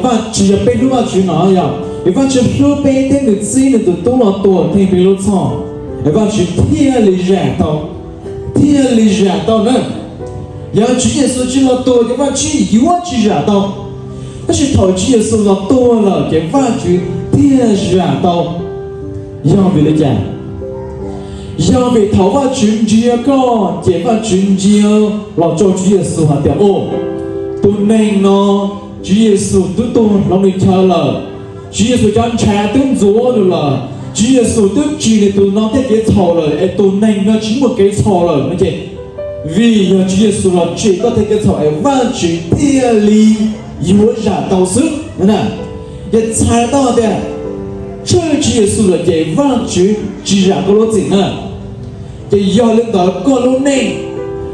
Vaj, tsis yog peb hlub Vajtswv no yog, es Vajtswv hlub peb thiab nws txib nws tus tub los tuag theej peb lub txhoj, es Vajtswv thiaj li zam tau, thiaj li zam tau na. Yog Tswv Yexus tsis los tuag ces Vajtswv yuav tsis zam tau, tab sis thaum Tswv Yexus los tuag lawm ces Vajtswv thiaj zam tau. Yog vim li cas? Yog vim thaum Vajtswv ntsia koj ces Vajtswv ntsia los rau Tswv Yexus hais tias, o, tus neeg no, Tswv Yexus twb tuag hloov nws chaw lawm, Tswv Yexus cov ntshav twb ntxuav nws lawm, Tswv Yexus twb tsim nws tus no tej kev txhaum lawm, es tus neeg no tsis muaj kev txhaum lawm no ces, vim yog Tswv Yexus los tsim koj tej kev txhaum es Vajtswv thiaj li yuav zam tau xwb. Yog txhais tau tias tshwj Tswv Yexus lawm ces Vajtswv tsis zam koj lub txim na. Ces yog li ntawd koj lub neej,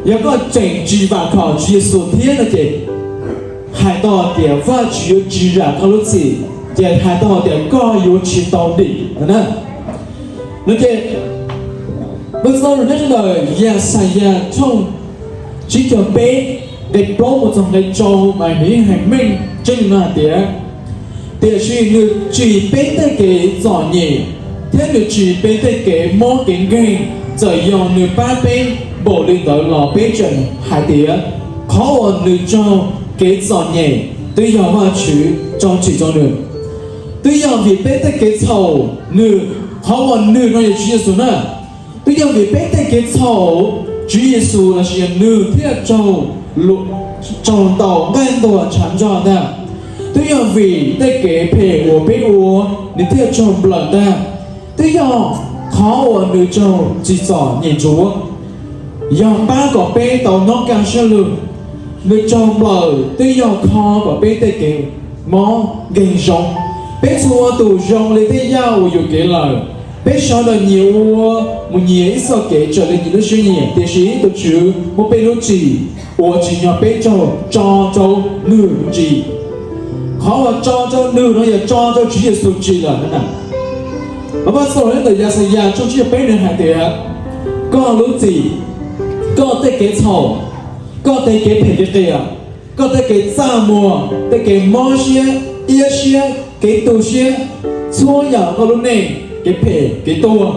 yog koj tseem tsis vam khom Tswv Yexus thiab no ces hais tau tias Vajtswv yuav tsis zam koj lub txim, ces hais tau tias koj yuav tsis tau dim na. No ces, nyob ntawm Yaxayas tshooj tsib caug peb, nqe plaub mus txog nqe rau mas nws yeej hais meej tseeb no hais tias, tiam sis nws tsim peb tej kev txom nyem thiab nws tsim peb tej kev mob kev nkeeg, txawm yog nws pab peb npaum li ntawd los peb tseem hais tias qhov uas nws raug kev txom nyem twb yog Vajtswv tsim rau nws. Twb yog vim peb tej kev txhaum nws, qhov uas nws no yog Tswv Yexus na, twb yog vim peb tej kev txhaum Tswv Yexus lossis yog nws thiaj raug, raug ntaus nqaij ntuag tshav nrog ntag. Twb yog vim tej kev phem uas peb ua nws thiaj raug nplawm ntag. Twb yog qhov uas nws raug tsim txom nyem ntsuav yog pab kom peb tau nyob kaj siab lug. Nws raug nplawm twb yog kho kom peb tej kev mob nkeeg zoo. Peb txhua tus zoo li tej yaj uas yuam kev lawm. Peb sawv daws nyias ua mus nyias ib txoj kev raws li nyias lub siab nyiam, tiam sis tus Tswv muab peb lub txim uas tsim nyog peb raug tso rau nws tsim. Qhov uas tso rau nws no yog tso rau Tswv Yexus tsim lawm na. Mas Vaj Xauj ntawm Yaxayas tshooj tsib caug peb nws hais tias, koj lub txim, koj tej kev txhaum, koj tej kev phem kev qias, koj tej kev txaj muag, tej kev mob siab, iab siab, kev tu siab, txhua yam koj lub neej, kev phem kev tuag,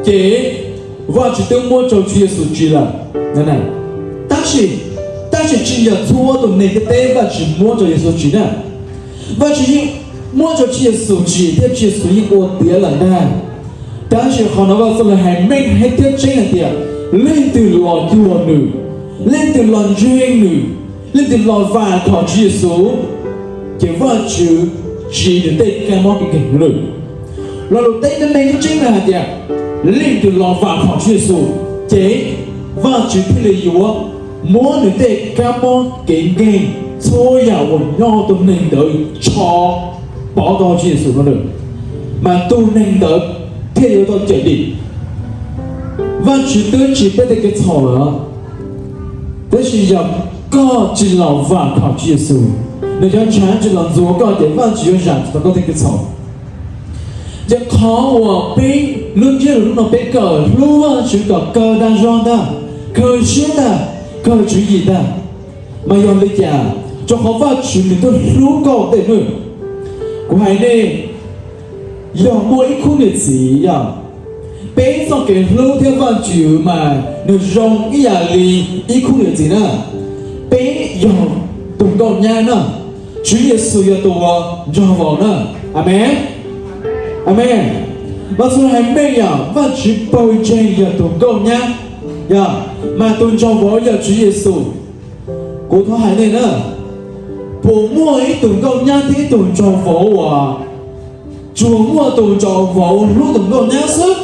ces Vajtswv twb muab rau Tswv Yexus tsim lawm. Tab sis, tab sis tsis yog txhua tus neeg thiaj teb Vajtswv muab rau Yexus tsim na. Vajtswv yeej muab rau Tswv Yexus tsim thiab Tswv Yexus yeej ua tiav lawm ntag. Tab sis qhov no Vaj Xauj hais meej thiab tseeb hais tias, leej twg los cuag nws, leej twg los ntseeg nws, leej twg los vam khom Tswv Yexus, ces Vajtswv tsim nws tej kab mob kev nkeeg lawm. Lo lus teb meej tseeb na hais tias, leej twg los vam khom Tswv Yexus, ces Vajtswv thiaj li yuav muab nws tej kab mob kev nkeeg txhua yam uas nyob tus neeg ntawd tso pov tau Tswv Yexus no lawm, mas tus neeg ntawd thiaj yuav tau cawm dim. Vajtswv twb tsim peb tej kev txhaum lawm, tab sis yog koj tsis los vam khom Tswv Yexus, nws cov ntshav tsis los ntxuav koj ces Vajtswv yuav zam tsis tau koj tej kev txhaum. Ces qhov uas peb lub ntsiab lus hnub no peb kawm hlub Vajtswv kom kawg dag zog ntag, kawg siab ntag, kawg tswv yim ntag, mas yog li cas? Rau qhov Vajtswv nws twb hlub koj tej nawb. Kuv hais nej, yog muaj ib khub niam txiv yog, peb txoj kev hlub thiab Vajtswv mas nws zoo ib yam li ib khub niam txiv na. Peb yog tus nkauj nyab na, Tswv Yexus yog tus uas nraug vauv na. Amees. Amees. Vaj Xauj hais meej yog Vajtswv pawg ntseeg yog tus nkauj nyab, yog, mas tus nraug vauv yog Tswv Yexus. Kuv thov hais nej na, puas muaj ib tug nkauj nyab thiab ib tug nraug vauv uas tsuas muaj tus nraug vauv hlub tus nkauj nyab xwb,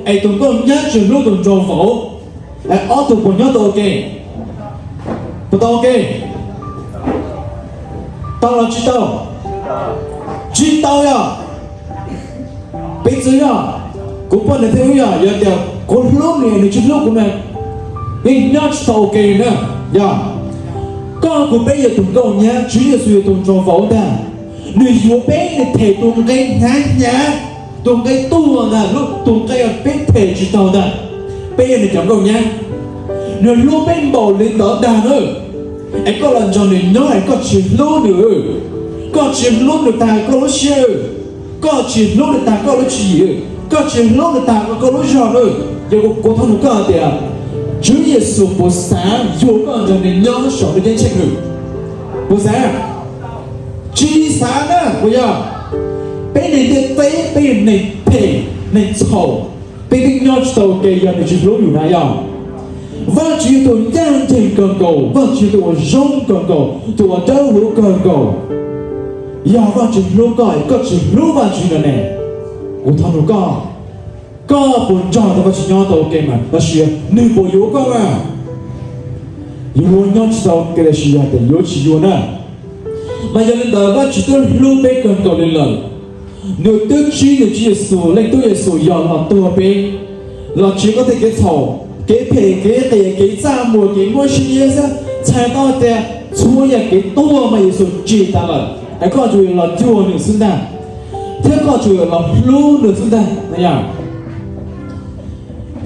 es tus nkauj nyab tsis hlub tus nraug vauv? Ob tug puas nyob tau ua ke? Puas tau ua ke? Tau los tsis tau? Tsis tau yog. Piv txwv yog, kuv poj niam thiab wb yog, yog tias kuv hlub nws nws tsis hlub kuv na, yeej nyob tsis tau ua ke na. Yog, koj kuv peb yog tus nkauj nyab, Tswv Yexus yog tus nraug vauv ntag. Nws yuav peb, nws them tus nqe hnyav hnyav, tus nqe tuag ntag, tus nqe peb them tsis tau ntag. Peb yog nws cov nkauj nyab, nws hlub peb npaum li ntawd ntag na. Es koj los nrog nws nyob es koj tsis hlub nws, Koj tsis hlub nws tag koj lub siab, koj tsis hlub nws tag koj lub tswv yim, koj tsis hlub nws tag koj lub zog na. Yog kuv thov nug koj tias, Tswv Yexus puas xav yuav koj nrog nws nyob saum nws ceeb tsheej hwm? Puas xav? Tsis xav na puas yog? Peb neeg ntiaj teb, peb yog neeg phem, neeg txhaum, peb twb nyob tsis tau ua ke yog nws tsis hlub yus na yog. Vajtswv yog tus ncaj ncees kawg nkaus, Vajtswv yog tus uas zoo kawg nkaus, tus uas dawb huv kawg nkaus. Yog Vajtswv hlub koj es koj tsis hlub Vajtswv no ne, kuv thov nug koj, koj puas nrog tau Vajtswv nyob tau ua ke mas los sis nws puas yuav koj na? Yuav nyob tsis tau ua ke los sis yog tias yuav tsis yuav na? Mas yog li ntawd Vajtswv twb hlub peb kawg nkaus li lawm. Nws twb tsim nws Tswv Yexus, Leej Tub Yexus yog los tuag peb, los tsim koj tej kev txhaum, kev phem, kev qias, kev txaj muag, kev muab siab iab xwb, txhais tau tias txhua yam kev tuag mas Yexus tsim tas lawm, es koj tsuas yog los cuag nws xwb ntag, thiab koj tsuas yog los hlub nws xwb ntag no yom.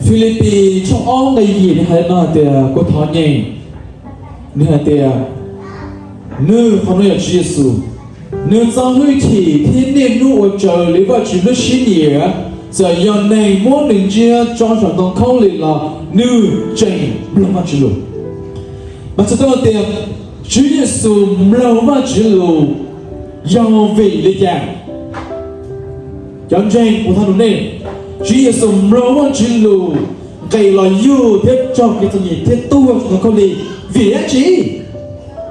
Filipis tshooj ob nqe yim nws hais li no hais tias, kuv thov nyeem, nws hais tias, nws, qhov no yog Tswv Yexus, nws txo hwj chim thiab niaj hnub ua raws li Vajtswv lub siab nyiam, txawm yog neeg muab nws ntsiab tso saum ntoo khaub lig los nws tseem mloog Vajtswv lus. Mas txhais tau tias Tswv Yexus mloog Vajtswv lus yog vim li cas? Cov ntseeg, kuv thov nug nej, Tswv Yexus mloog Vajtswv lus, nqis los yug thiab raug kev txom nyem thiab tuag saum ntoo khaub lig vim dab tsi?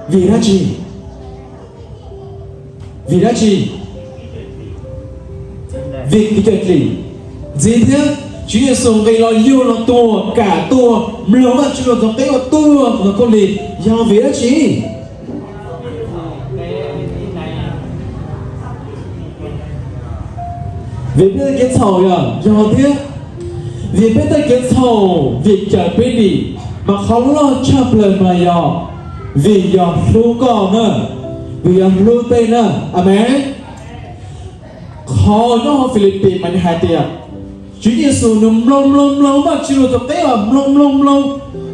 Vim dab tsi? Vim dab tsi? Vim kev cawm dim. Ntxiv thiab, Tswv Yexus nqis los yug los tuag, kam tuag, mloog Vajtswv lus txog qib uas tuag saum ntoo khaub lig yog vim dab tsi? Vim peb tej kev txhaum yog, yog thiab. Vim peb tej kev txhaum, vim cawm peb dim, mas qhov loj tshaj plaws mas yog vim yog hlub koj na, vim yog hlub peb na. Amees. Qhov nyob hauv Filipis mas nws hais tias Tswv Yexus nws mloog mloog mloog Vajtswv lus txog qib uas mloog mloog mloog,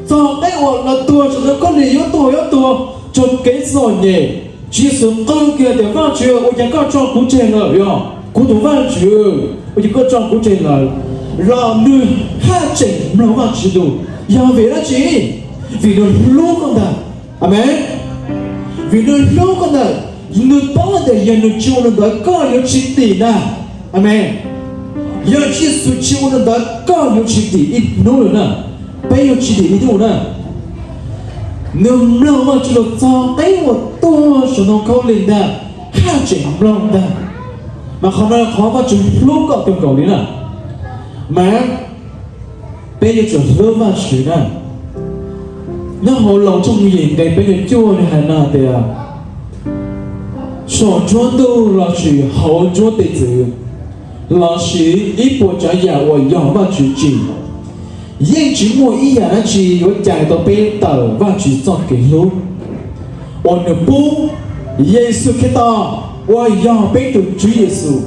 txog qib uas los tuag saum ntoo khaub lig yuav tuag yuav tuag, raug kev txom nyem. Tswv Yexus qw kiag tias, Vajtswv, ua cas koj tso kuv tseg lawm? Yog kuv tus Vajtswv, ua cas koj tso kuv tseg lawm? Los nws haj tseem mloog Vajtswv lus. Yog vim dab tsi? Vim nws hlub koj ntag. Amees. Vim nws hlub koj ntag, nws paub tias yog nws tsis ua li ntawd koj yuav tsis dim ntag. Amees. Yog Tswv Yexus tsis ua li ntawd koj yuav tsis dim ib hnub lawm na. Peb yuav tsis dim ib hnub na. Nws mloog Vajtswv lus txog qib uas tuag saum ntoo khaub lig ntag, haj tseem mloog ntag. Mas qhov no qhov Vajtswv hlub koj kawg nkaus li na. Mas peb yuav tsum hlub Vajtswv na. Nyob hauv Loos tshooj yim nqe peb caug cuaj nws hais no tias, saum ntsuab ntuj lossis hauv ntsuab tes txwv lossis ib puas tsav yam uas yog Vajtswv tsim, yeej tsis muaj ib yam dab tsi yuav cais tau peb tawm Vajtswv txoj kev hlub uas nws pub Yexus Khetos uas yog peb tus Tswv Yexus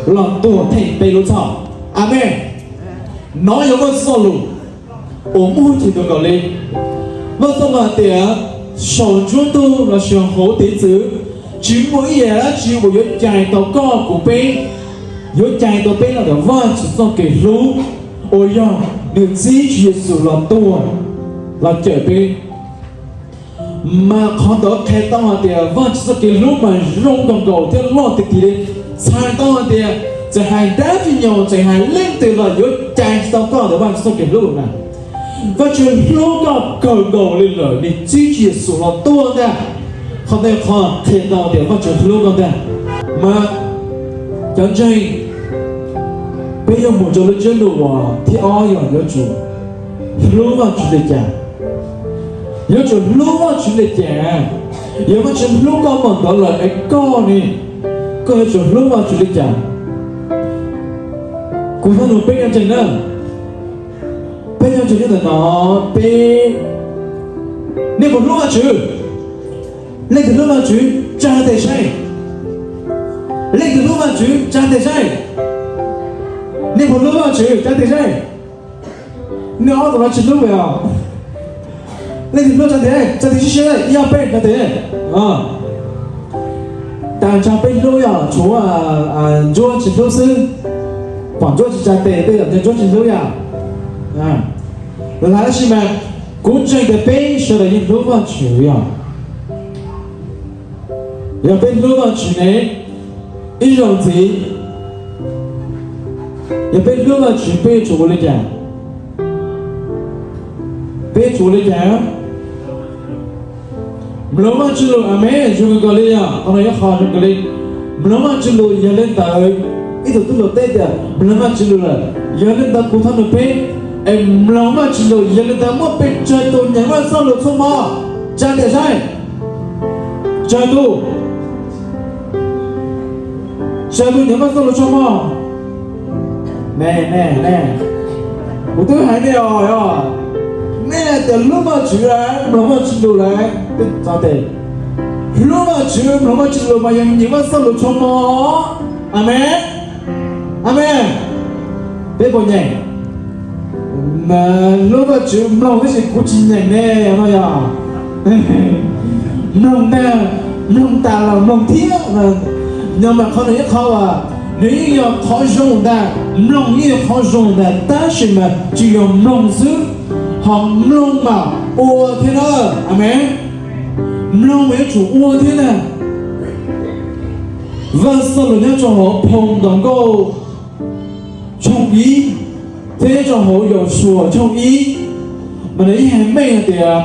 los tuag theej peb lub txhoj. Amees. Nov yog Vajtswv txoj lus uas muaj hwj chim kawg nkaus li. Vajtswv txoj lus hais tias, saum ntsuab ntuj lossis hauv tes txwv, tsis muaj ib yam dab tsi uas yuav cais tau koj kuv peb, yuav cais tau peb los ntawm Vajtswv txoj kev hlub uas yog nws txib Tswv Yexus los tuag, los cawm peb. Mas qhov ntawd qhia tau hais tias Vajtswv txoj kev hlub mas zoo kawg nkaus thiab loj tiag tiag li. Txhais tau hais tias txawm hais dab tsi nyaum, txawm hais leej twg los yuav cais tsis tau koj ntawm Vajtswv txoj kev hlub na. Vajtswv hlub koj kawg nkaus li lawm, nws txib Tswv Yexus los tuag ntag. Qhov ntawd qhov qhia tau tias Vajtswv hlub koj ntag. Mas cov ntseeg, peb yuav mus rau lub ntsiab lus uas thib ob yog yuav tsum hlub Vajtswv li cas? Yuav tsum hlub Vajtswv li cas? Yog Vajtswv hlub koj npaum ntawd lawm es koj ne, koj yuav tsum hlub Vajtswv li cas? Kuv thov nug peb cov ntseeg na, peb cov ntseeg nyob ntawm no, peb, nej puas hlub Vajtswv? Leej twg hlub Vajtswv tsa tes saib. Leej twg hlub Vajtswv tsa tes saib. Nej puas hlub Vajtswv tsa tes saib. Nej ob tug no tsis hlub os. Leej twg hlub tsa tes, tsa tes sib siab, ib ob peb tsa tes. Tas ntsha peb hlub yog tshuav Ntsuab tsis hlub xwb. Pom Ntsuab tsis tsa tes tej zaum Ntsuab tsis hlub yog. Tab sis mas kuv ntseeg tias peb sawv daws yeej hlub Vajtswv yog. Yog peb hlub Vajtswv ne, ib zaug ntxiv, yog peb hlub Vajtswv peb yuav tsum ua li cas? Peb yuav tsum ua li cas? Mloog Vajtswv lus, amees, zoo kawg li yog qhov no yog qhov zoo kawg li. Mloog Vajtswv lus yog li ntawd, ib tug tub hluas teb tias mloog Vajtswv lus lawm, yog li ntawd kuv thov nug peb, es mloog Vajtswv lus yog li ntawd muaj pes tsawg tus nyeem Vajtswv lus txhua hmo? Tsa tes saib. Tsawg tus? Tsawg tus nyeem Vajtswv lus txhua hmo? Ne, ne, ne, kuv twb hais nej os, nej tias hlub Vajtswv lawm, mloog Vajtswv lus lawm, hlub Vajtswv mloog Vajtswv lus mas yog nyeem Vajtswv lus txhua hmo. Amees, amees. Peb puas nyeem? Hlub Vajtswv mloog tab sis kuv tsis nyeem ne no yog. Mloog ntag, mloog tas los mloog thiab. Nyob mas qhov no ib qhov uas nws yeej yog qhov zoo ntag, mloog yeej yog qhov zoo ntag, tab sis mas tsis yog mloog xwb, ho mloog mas ua thiab na. Amees. Mloog mas yuav tsum ua thiab na. Vaj Xab Lus nyob rau hauv phau Ntawv Nkauj tshooj ib thiab nyob rau hauv Yausuas tshooj ib, mas nws yeej hais meej hais tias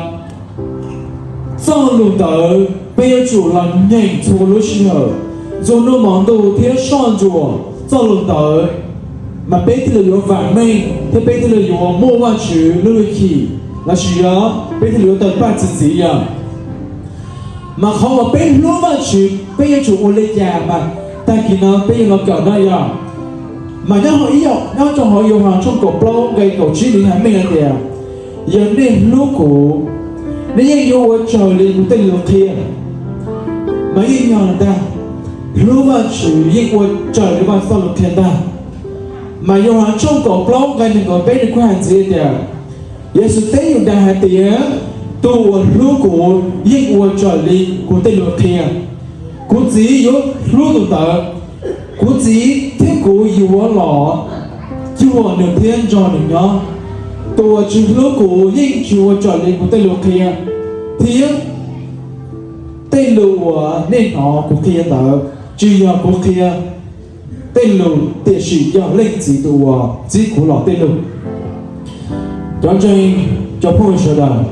txoj lus ntawd peb yuav tsum los nyeem txhua lub sij hawm, txhua hnub hmo ntuj thiab soj ntsuam txoj lus ntawd, mas peb thiaj li yuav vam meej thiab peb thiaj li yuav muaj Vajtswv lub hwj chim, lossis yog peb thiaj li yuav tawg paj txi txiv yog. Mas qhov uas peb hlub Vajtswv peb yuav tsum ua li cas mas tag kis no peb yuav los kawm no yog. Mas nyob hauv ib, nyob rau hauv Yauhas tshooj kaum plaub nqe kaum tsib nws hais meej hais tias, yog nej hlub kuv, nej yeej yuav ua raws li kuv tej lus qhia. Mas yeej yog ntag, hlub Vajtswv yeej ua raws li Vaj Xab Lus qhia ntag. Mas Yauhas tshooj kaum plaub nqe nees nkaum peb nws kuj hais ntxiv tias, Yexus teb yus dag hais tias, tus uas hlub kuv yeej ua raws li kuv tej lus qhia. Kuv Txiv yuav hlub tus ntawd, kuv Txiv thiab kuv yuav los cuag nws thiab nrog nws nyob. Tus uas tsis hlub kuv yeej tsis ua raws li kuv tej lus qhia, thiab tej lus uas nej hnov kuv qhia ntawd tsis yog kuv qhia tej lus, tiam sis yog Leej Txiv tus uas txib kuv los tej lus. Cov ntseeg, cov phooj ywg sawv daws,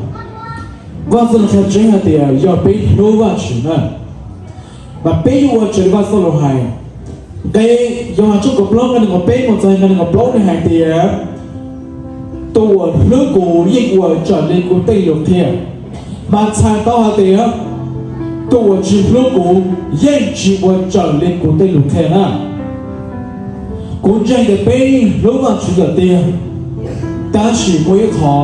Vaj Xab Lus qhia tseeb hais tias yog peb hlub Vajtswv na, mas peb yuav ua raws li Vaj Xab Lus hais. Nqe Yauhas tshooj kaum plaub nqe nees nkaum peb mus txog nqe nees nkaum plaub nws hais tias, tus uas hlub kuv yeej ua raws li kuv tej lus qhia. Mas txhais tau hais tias, tus uas tsis hlub kuv yeej tsis ua raws li kuv tej lus qhia na. Kuv ntseeg tias peb yeej hlub Vajtswv lawm tiag, tab sis muaj ib qho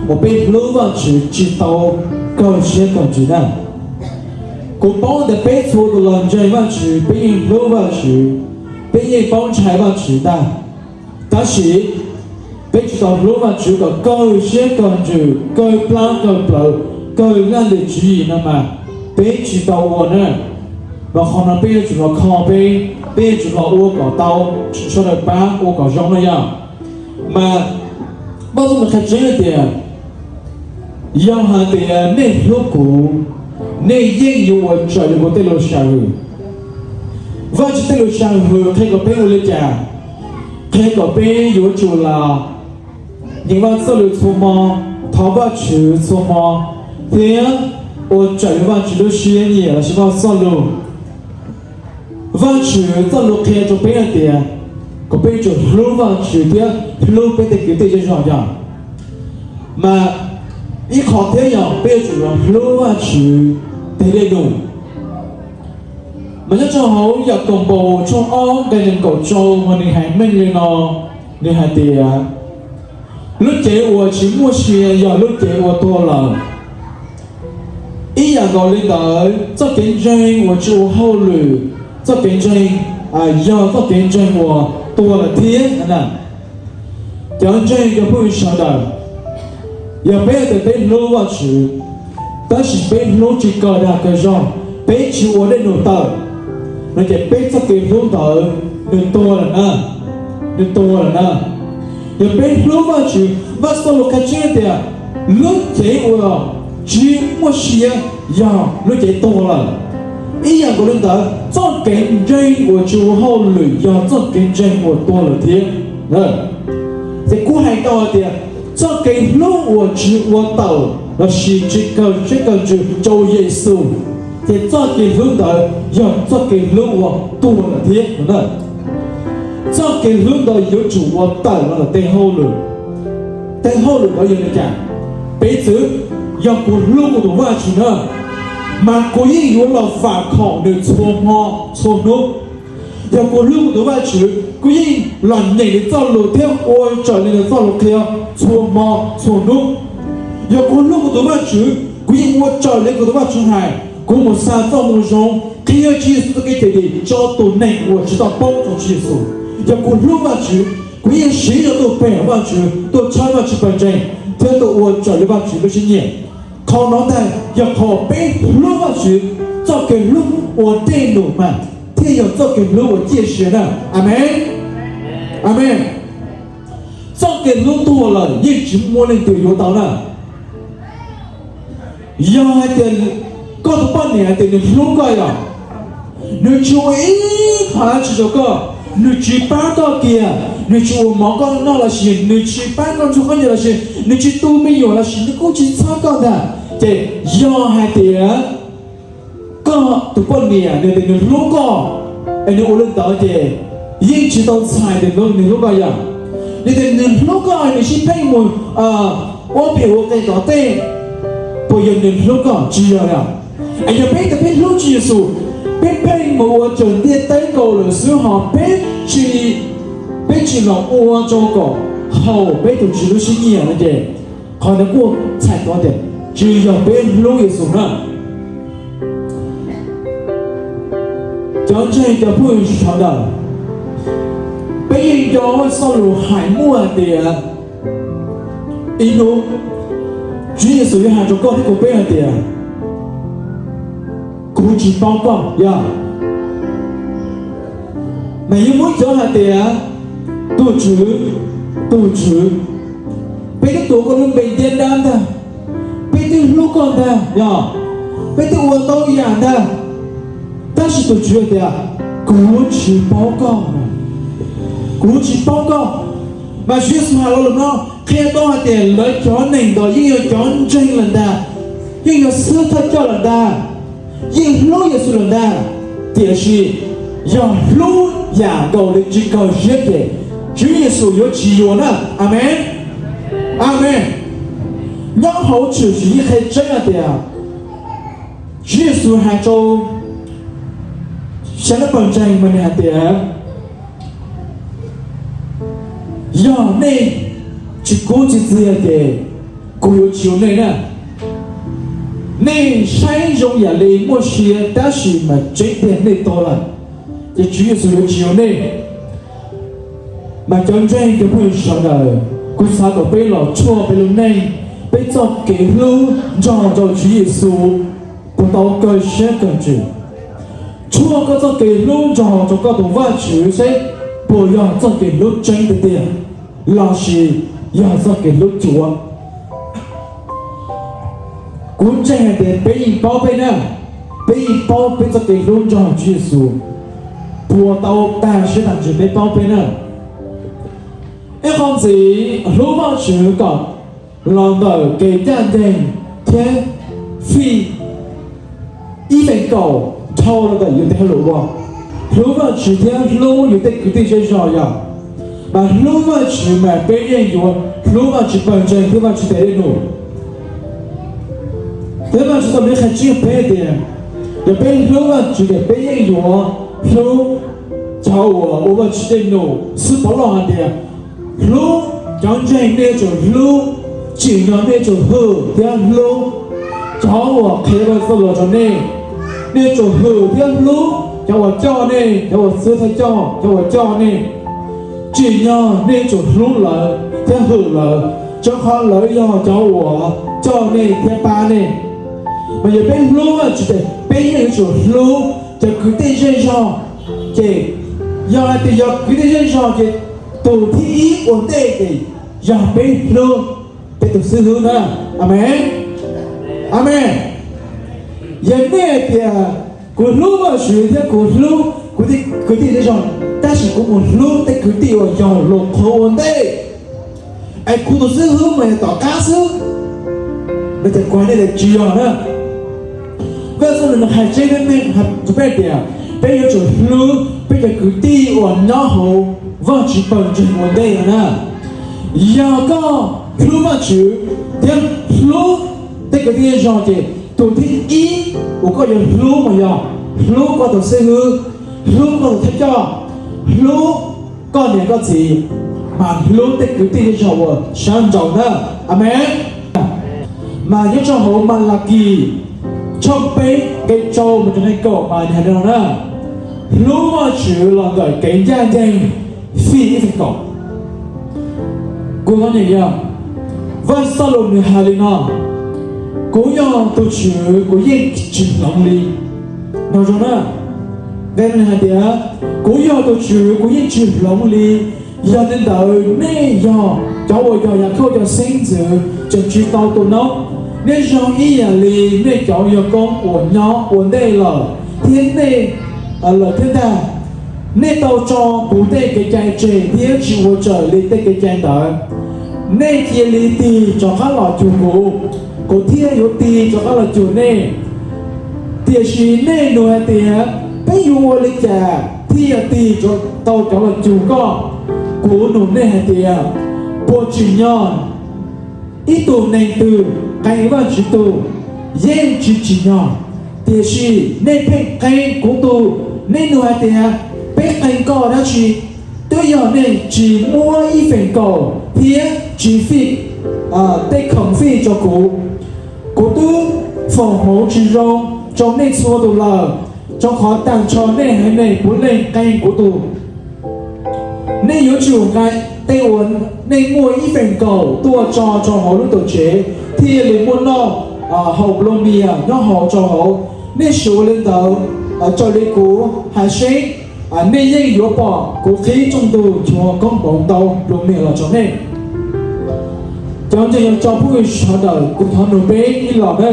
uas peb hlub Vajtswv tsis tau kawg siab kawg ntsws na. Kuv paub tias peb txhua tus los ntseeg Vajtswv, peb yeej hlub Vajtswv, peb yeej paub ntshai Vajtswv ntag. Tab sis peb tsis tau hlub Vajtswv kom kawg siab kawg ntsws, kawg plab kawg plawv, kawg laj lim tswv yim no mas peb tsis tau ua na. Mas qhov no peb yuav tsum los kho peb, peb yuav tsum los ua kom tau, sawv daws pab ua kom zoo na yog. Mas Vaj Xab Lus qhia tseeb hais tias, yog hais tias nej hlub kuv, nej yeej yuav ua raws li kuv tej lus sam hwm. Vajtswv tej lus sam hwm qhia kom peb ua li cas? Qhia kom peb yuav tsum los nyeem Vaj Xab Lus txhua hmo, thov Vajtswv txhua hmo, thiab ua raws li Vajtswv lub siab nyiam lossis Vaj Xab Lus. Vajtswv txoj lus qhia rau peb hais tias kom peb yuav tsum hlub Vajtswv thiab hlub peb tej kwv tij zej zog yog. Mas ib qho thiab yog peb yuav tsum los hlub Vajtswv tes dej num. Mas nyob rau hauv Yakaunpaus tshooj ob nqe nees nkaum rau mas nws hais meej li no, nws hais tias, lub cev uas tsis muaj sia yog lub cev uas tuag lawm. Ib yam nkaus li ntawd, txoj kev ntseeg uas tsis ua hauj lwm, txoj kev ntseeg yog txoj kev ntseeg uas tuag lawm thiab. Cov ntseeg cov phooj ywg sawv daws, yog peb hais tias peb hlub Vajtswv, tab sis peb hlub tsis kawg dag kawg zog, peb tsis ua dej num tawm, no ces peb txoj kev hlub ntawd nws tuag lawm na, nws tuag lawm na. Yog peb hlub Vajtswv, Vaj Xauj Lus qhia tseeb tias lub cev uas tsis muaj sia yog lub cev tuag lawm. Ib yam nkaus li ntawd, txoj kev ntseeg uas tsis ua hauj lwm yog txoj kev ntseeg uas tuag lawm thiab. Ces kuj hais tau hais tias txoj kev hlub uas tsis ua tawm lossis tsis kawg siab kawg ntsws rau Yexus, ces txoj kev hlub ntawd yog txoj kev hlub uas tuag lawm thiab no na. Txoj kev hlub ntawd yuav tsum ua tawm los ntawm tej hauj lwm. Tej hauj lwm ntawd yog li cas? Piv txwv, yog kuv hlub kuv tus Vajtswv na, mas kuv yeej yuav los vam khom nws txhua hmo txhua hnub. Yog kuv hlub kuv tus Vajtswv, kuv yeej los nyeem nws txoj lus thiab ua raws li nws txoj lus qhia txhua hmo txhua hnub. Yog kuv hlub kuv tus Vajtswv, kuv yeej ua raws li kuv tus Vajtswv hais, kuv mus xa txoj moo zoo, qhia Tswv Yexus txoj kev cawm dim rau tus neeg uas tsis tau paub txog Tswv Yexus. Yog kuv hlub Vajtswv, kuv yeej siv zog tuaj pe hawm Vajtswv, tuaj tshawb Vajtswv pawg ntseeg, thiab tuaj ua raws li Vajtswv lub siab nyiam. Qhov no ntag yog qhov peb hlub Vajtswv, txoj kev hlub uas dej num mas thiaj yog txoj kev hlub uas ciaj sia na. Amees. Amees. Txoj kev hlub tuag lawm yeej tsis muaj leej twg yuav tau na. Yog hais tias koj tus poj niam hais tias nws hlub koj yog, nws tsis ua ib qho dab tsi rau koj, nws tsis pab koj kiag, nws tsis ua mov koj noj lossis nws tsis pab koj ntxuag koj nyiaj lossis nws tsis tu me nyuam lossis nws kuj tsis txhawb koj ntag, ces yog hais tias koj tus poj niam nws tias nws hlub koj, es nws ua li ntawd ces yeej tsis tau txhais tias nws hlub koj yog. Nws tias nws hlub koj nws sib pheej mus ua phem ua qe tom tej, puas yog nws hlub koj? Tsis yog yog. Es yog peb tias peb hlub Tswv Yexus, peb pheej mus ua raws ntiaj teb nkaus lawm xwb ho peb tsis, peb tsis los ua rau kom haum peb tus Tswv lub siab nyiam no ces qhov no kuj txhais tau tias tsis yog peb hlub Yexus na. Cov ntseeg cov phooj ywg sawv daws, peb yeej nco Vaj Xauj Lus hais muaj hais tias ib hnub Tswv Yexus yuav hais rau koj thiab kuv peb hais tias kuv tsis paub koj yog. Mas yuav muab cov hais tias tus Tswv, tus Tswv, peb twb tuav koj lub npe ntiab dab ntag, peb twb hlub koj ntag yog, peb twb ua tau yam ntag, tab sis tus Tswv hais tias kuv tsis paub koj, kuv tsis paub koj. Mas Tswv Yexus hais lo lus no qhia tau hais tias lawv cov neeg ntawd yeej yog cov ntseeg lawm ntag, yeej yog xib hwb thawj coj lawm ntag, yeej hlub Yexus lawm ntag, tiam sis yog hlub yam nkaus li tsis kawg siab ces Tswv Yexus yuav tsis yuav na. Amees. Amees. Nyob hauv Tshwm Sim yeej qhia tseeb hais tias Tswv Yexus hais rau xya leej pawg ntseeg mas nws hais tias yog nej tsis kub tsis txiag ces kuv yuav tsis yuav nej na. Nej saib zoo yam li muaj sia tab sis mas tseeb tiag nej tuag lawm, ces Tswv Yexus yuav tsis yuav nej. Mas cov ntseeg cov phooj ywg sawv daws, kuv xav kom peb los tshuaj peb lub neej, peb txoj kev hlub nrog rau Tswv Yexus puas tau kawg siab kawg ntsws. Tshuaj koj txoj kev hlub nrog rau koj tus Vajtswv seb puas yog txoj kev hlub tseeb tiag tiag lossis yog txoj kev hlub cuav. Kuv ntseeg hais tias peb yeej paub peb na, peb yeej paub peb txoj kev hlub nrog Tswv Yexus puas tau tag siab tag ntsws, peb paub peb na. Ib qho ntxiv, hlub Vajtswv kom los ntawm kev ncaj ncees thiab fij ib feem kaum dhau los ntawm yus tej hauj lwm ua. Hlub Vajtswv thiab hlub yus tej kwv tij zej zog yog, mas hlub Vajtswv mas peb yeej yuav hlub Vajtswv pawg ntseeg thiab Vajtswv tes dej num. Thiab Vajtswv txoj lus qhia tseeb peb tias yog peb hlub Vajtswv ces peb yeej yuav hlub cov uas ua Vajtswv dej num xwb. Pov Lauj hais tias hlub cov ntseeg nej yuav tsum hlub, tsim nyog nej yuav tsum hwm thiab hlub cov uas qhia Vajtswv txoj lus rau nej. Nej yuav tsum hwm thiab hlub cov uas coj nej, cov uas xwb thawj coj, cov uas coj nej. Tsim nyog nej yuav tsum hlub lawv thiab hwm lawv, rau qhov lawv yog cov uas coj nej thiab pab nej. Mas yog peb hlub Vajtswv ces peb yeej yuav tsum hlub cov kwv tij zej zog, Ces yog hais tias yog kwv tij zej zog ces tus thib ib ua ntej ces yog peb hlub peb tus xib hwb na. Amees. Amees. Yog nej hais tias kuv hlub Vajtswv thiab kuv hlub kwv tij zej zog, tab sis kuv mus hlub tej kwv tij uas yog luag qhuas ua ntej, es kuv tus xib hwb mas yog tom qab xwb, no ces kuv hais nej tias tsis yog na. Vajtswv nws hais tseeb meej rau peb tias peb yuav tsum hlub peb cov kwv tij uas nyob hauv Vajtswv pawg ntseeg ua ntej no na. Yog koj hlub Vajtswv thiab hlub tej kwv tij zej zog ces tus thib ib uas koj yuav hlub mas yog hlub koj tus xib hwb, hlub koj tus thawj coj, hlub koj niam koj txiv, mas hlub tej kwv tij zej zog uas sab nraud na. Amees. Mas nyob rau hauv Malakis tshooj peb nqe rau mus rau nqe kaum mas nws hais li no na: Hlub Vajtswv los ntawm kev ncaj ncees fij ib feem kaum. Kuv thov nyeem, yog Vaj Xab Lus nws hais li no: Kuv yog tus Tswv, kuv yeej tsis hloov li. No zoo na, nqe no hais tias, kuv yog tus Tswv, kuv yeej tsis hloov li. Yog li ntawd nej yog cov uas yog Yakhauj cov xeeb ntxwv tseem tsis tau tu noob, nej zoo ib yam li nej cov yawg koob uas nyob ua ntej lawm thiab nej lawm thiab ntag. Nej tau tso kuv tej kev cai tseg thiab tsis ua raws li tej kev cai ntawd. Nej cia li tig rov qab los cuag kuv, kuv thiaj yuav tig rov qab los cuag nej. Tiam sis nej nug hais tias, peb yuav ua li cas thiaj tig tau rov los cuag koj? Kuv nug nej hais tias, puas tsim nyog ib tug neeg twg qee Vajtswv tug? Yeej tsis tsim nyog. Tiam sis nej pheej qee kuv tug. Nej nug hais tias, peb qee koj dab tsi? Twb yog nej tsis muab ib feem kaum thiab tsis fij tej khoom fij rau kuv. Kuv twb foom hmoov tsis zoo rau nej txhua tus lawm, rau qhov tag nrho nej haiv neeg puav leej qee kuv tug. Nej yuav tsum nqa tej uas nej muaj ib feem kaum tuaj tso rau hauv lub tuam tsev thiaj li muaj noj haus nplua mias nyob hauv rau hauv. Nej suav li ntawd raws li kuv hais seb, nej yeej yuav pom kuv qhib rooj ntug chuav koob hmoov ntau nplua mias los rau nej. Cov ntseeg yog tso phooj ywg sawv daws, kuv thov nug peb ib los na.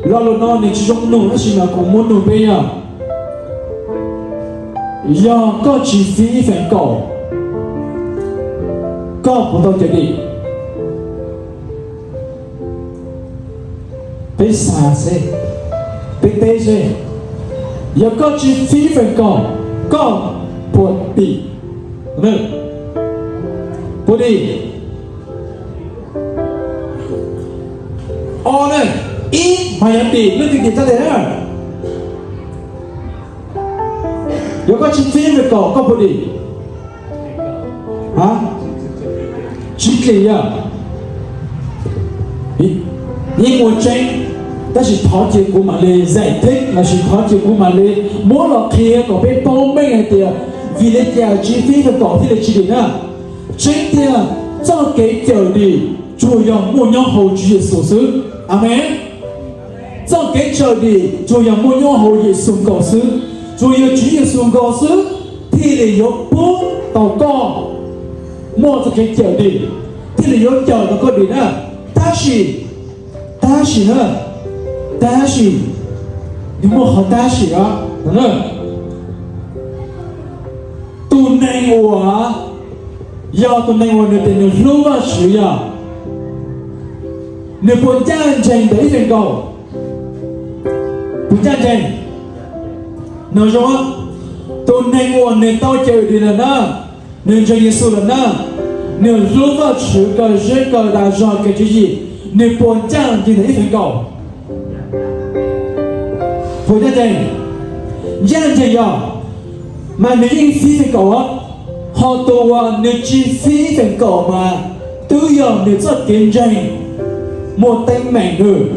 Lo lus no nws tsis zoo nug tab sis mas kuv muab nug peb yog, yog koj tsis fij ib feem kaum, koj puas tau cawm dim? Peb xav seb, peb teb seb, yog koj tsis fij ib feem kaum, koj puas dim? Puas dim? Ob na, ib mas yog dim, leej twg dim txhais tes na. Yog koj tsis fij ib feem kaum koj puas dim? Tsis dim yog. Yeej muaj tseeb, tab sis thov cia kuv mam li zais theb lossis thov cia kuv mam li muab los qhia kom peb paub meej hais tias vim li cas tsis fij ib feem kaum thiaj li tsis dim na. Tseeb tiag, txoj kev cawm dim tsuas yog muaj nyob hauv Tswv Yexus xwb. Amees. Txoj kev cawm dim tsuas yog muaj nyob hauv Yexus nkaus xwb, tsuas yog Tswv Yexus nkaus xwb thiaj li yuav pub tau koj muaj txoj kev cawm dim, thiaj li yuav cawm tau koj dim na. Tab sis, tab sis na, tab sis, nws muaj qhov tab sis os. Tus neeg uas, yog tus neeg uas nws tias nws hlub Vajtswv yog, nws puas ncaj ncees ntawm ib feem kaum? Puas ncaj ncees? No zoo, tus neeg uas nws tau cawm dim lawm na, nws ntseeg Yexus lawm na, nws hlub Vajtswv kawg siab kawg ntsws zog kev tswv yim, nws puas ncaj ncees ntawm ib feem kaum? Puas ncaj ncees? Ncaj ncees yog, mas nws yeej fij feem kaum. Ho tus uas nws tsis fij feem kaum mas twb yog nws txoj kev ntseeg muaj teeb meem lawm.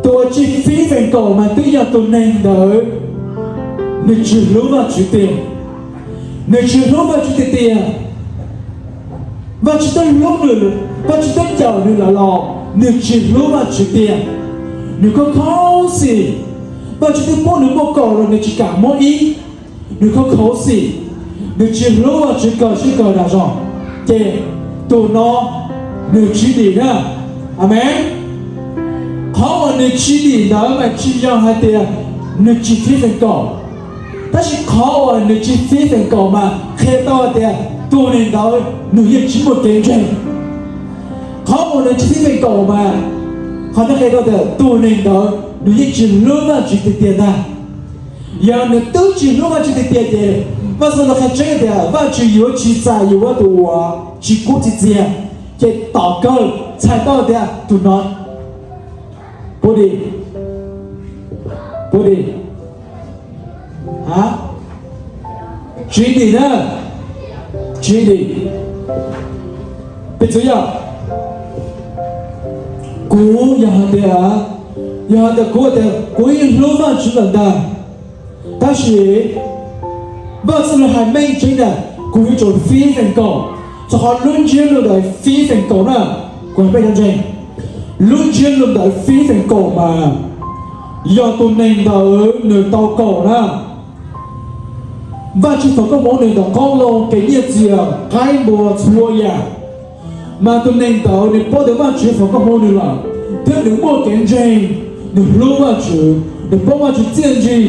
Tus uas tsis fij feem kaum mas twb yog tus neeg ntawd nws tsis hlub Vajtswv tiag. Nws tsis hlub Vajtswv tiag tiag. Vajtswv twb hlub nws, Vajtswv twb cawm nws lawm los nws tsis hlub Vajtswv tiag. Nws khob kho xim, Vajtswv twb pub nws muaj kaum los nws tsis kam muab ib. nws khav khaum xim, nws tsis hlub Vajtswv kawg siab kawg ntsws zog, ces tus no nws tsis dim na. Amees. Qhov uas nws tsis dim ntawd mas tsis yog hais tias nws tsis fij feem kaum, tab sis qhov uas nws tsis fij feem kaum mas qhia tau tias tus neeg ntawd nws yeej tsis muaj kev ntseeg. Qhov uas nws tsis fij feem kaum mas qhov no qhia tau tias tus neeg ntawd nws yeej tsis hlub Vajtswv tiag tiag ntag. Yog nws twb tsis hlub Vajtswv tiag tiag ces Vajtswv los qhia tseeb tias Vajtswv yuav tsis txais yuav tus uas tsis kub tsis txiag, ces tom kawg txhais tau tias tus no puas dim, puas dim, a, tsis dim na, tsis dim. Piv txwv yog kuv, yog hais tias, yog hais tias kuv tias kuv yeej hlub Vajtswv lawm ntag, tab sis Vajtswv hais meej tseeb tias kuv yuav tsum fij feem kaum, rau qhov lub ntsiab lus ntawd fij feem kaum na, kuv hais meej ntseeg, lub ntsiab lus ntawd fij feem kaum mas yog tus neeg ntawd nws tau kaum na, Vajtswv foom koob hmoov nws ntawm qoob loo, kev nyiaj txiag, qaib npua txhua yam, mas tus neeg ntawd nws paub tias Vajtswv foom koob hmoov nws lawm, thiab nws muaj kev ntseeg, nws hlub Vajtswv, nws paub Vajtswv txiaj ntsig,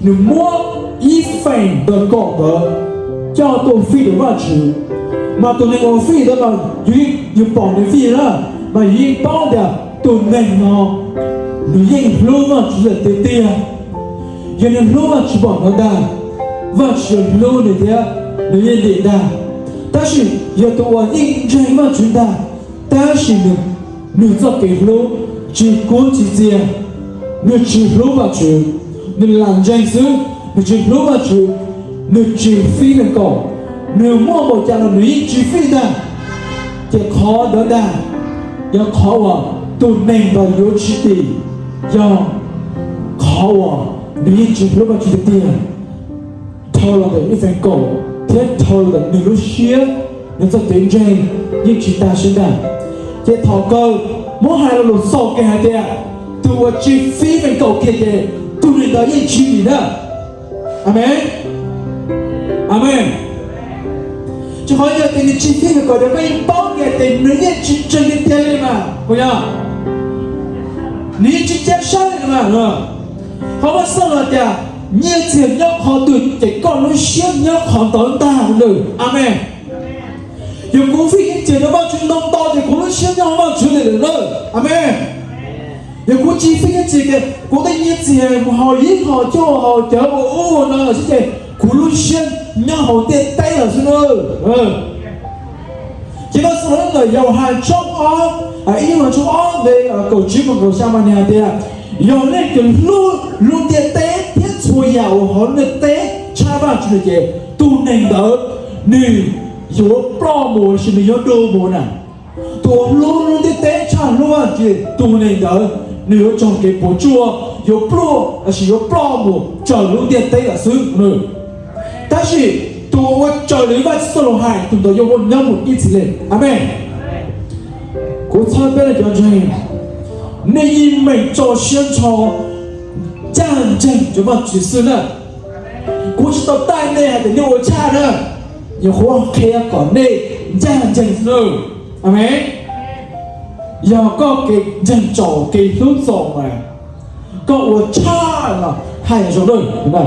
nws muab ib feem ntawm kaum ntawd coj tuaj fij rau Vajtswv, mas tus neeg uas fij ntawd mas yus pom nws fij na, mas yus yeej paub tias tus neeg no nws yeej hlub Vajtswv lawm tiag tiag. Yog nws hlub Vajtswv npaum no ntag, Vajtswv hlub nws thiab nws yeej dim ntag. Tab sis yog tus uas yeej ntseeg Vajtswv ntag, tab sis nws, nws txoj kev hlub tsis kub tsis txiag, nws tsis hlub Vajtswv, nws lam ntseeg xwb, nws tsis hlub Vajtswv, nws tsis fij feem kaum, nws muaj npaum cas los nws yeej tsis fij ntag, ces qhov ntawd ntag yog qhov uas tus neeg ntawd yuav tsis dim, yog qhov uas nws yeej tsis hlub Vajtswv tiag tiag. Dhau los ntawm ib feem kaum thiab dhau los ntawm nws lub siab, nws txoj kev ntseeg yeej tsis tag siab ntag. Ces thaum kawg muab hais lo lus xaus kiag hais tias tus uas tsis fij feem kaum kiag ces tus neeg ntawd yeej tsis dim na. Amees. Amees. Rau qhov yog tias nws tsis fij feem kaum ces koj yeej paub kiag tias nws yeej tsis ntseeg tiag tiag li mas, puas yog? Nws yeej tsis ca saib li mas. Qhov Vajtswv hais tias nyiaj txiag nyob qhov twg ces koj lub siab nyob qhov ntawd ntag nawb. Amees. Yog kuv fij nyiaj txiag rau Vajtswv ntau ntau ces kuv lub siab nyob hauv Vajtswv li lawm na. Amees. Yog kuv tsis fij nyiaj txiag ces kuv tej nyiaj txiag mus haus ib haus cuaj haus cawv ua ub ua no xwb ces kuv lub siab nyob hauv ntiaj teb lawm xwb na. Ces Vajtswv hais ntawm Yauhas tshooj ob, ib Yauhas tshooj ob nqe kaum tsib mus kaum xya mas nws hais tias, yog leej twg hlub lub ntiaj teb thiab txhua yam uas hauv ntiaj teb tshaj Vajtswv no ces tus neeg ntawd nws yuav ploj mus lossis nws yuav dua mus na. Tus uas hlub lub ntiaj teb tshaj hlub Vajtswv, tus neeg ntawd nws yuav raug kev puas tsuaj, yuav pluaj lossis yuav ploj mus raws lub ntiaj teb lawm xwb. Tab sis tus uas ua raws li Vajtswv txoj lus hais, tus ntawd yuav muaj nyob mus ib txhis li. Amees. Kuv txhawb peb cov ntseeg, nej yeej meem tso siab nrho ncaj ncees rau Vajtswv xwb na. Kuv tsis tau taij nej hais tias nej ua tshaj na, nyuam qhuav qhia kom nej ncaj ncees xwb. Amees. Yog koj kev ntseeg txaus, kev hlub txaus mas koj ua tshaj los haj yam zoo na.